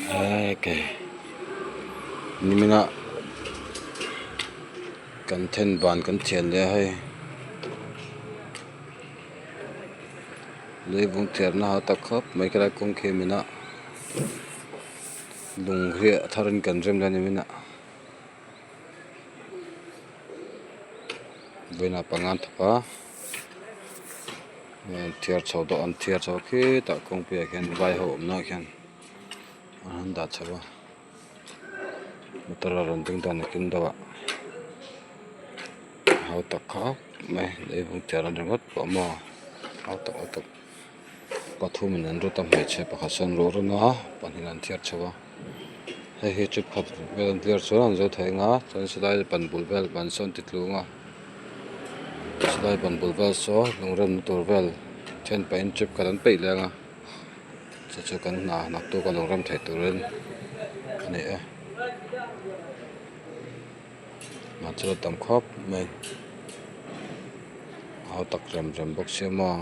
Hekei nimina kan then ban kan thian leh a hei leivung thiarna ha tak khawp mai khelai kawng khi mina lung hi a tharin kan rem leh a nimina. Vawiinah panga an thawk a an thiar chho tawh an thiar chho khitah kawngpuiah khian vai ho awmna ah khian an han dah chho a motor a rawn ding dawn nakin deuhah a hautak khawp mai leivung thiar a ni ringawt pawh maw hautak lutuk pathumin an rawt a hmeichhe pakhat sawn ruah rawn a pahnihin an thiar chho a. Hei hi chu khat vel an clear chuan an zo thei ang a chuan silai ban bul vel ban sawn ti tlung a silai ban bul vel saw lungremna tur vel then pahin trip khat an peih leh ang a chu chu kan hna naktuk a lungrem theih turin a ni e mah chu a tam khawp mai a hautak rem rem bawk sia maw.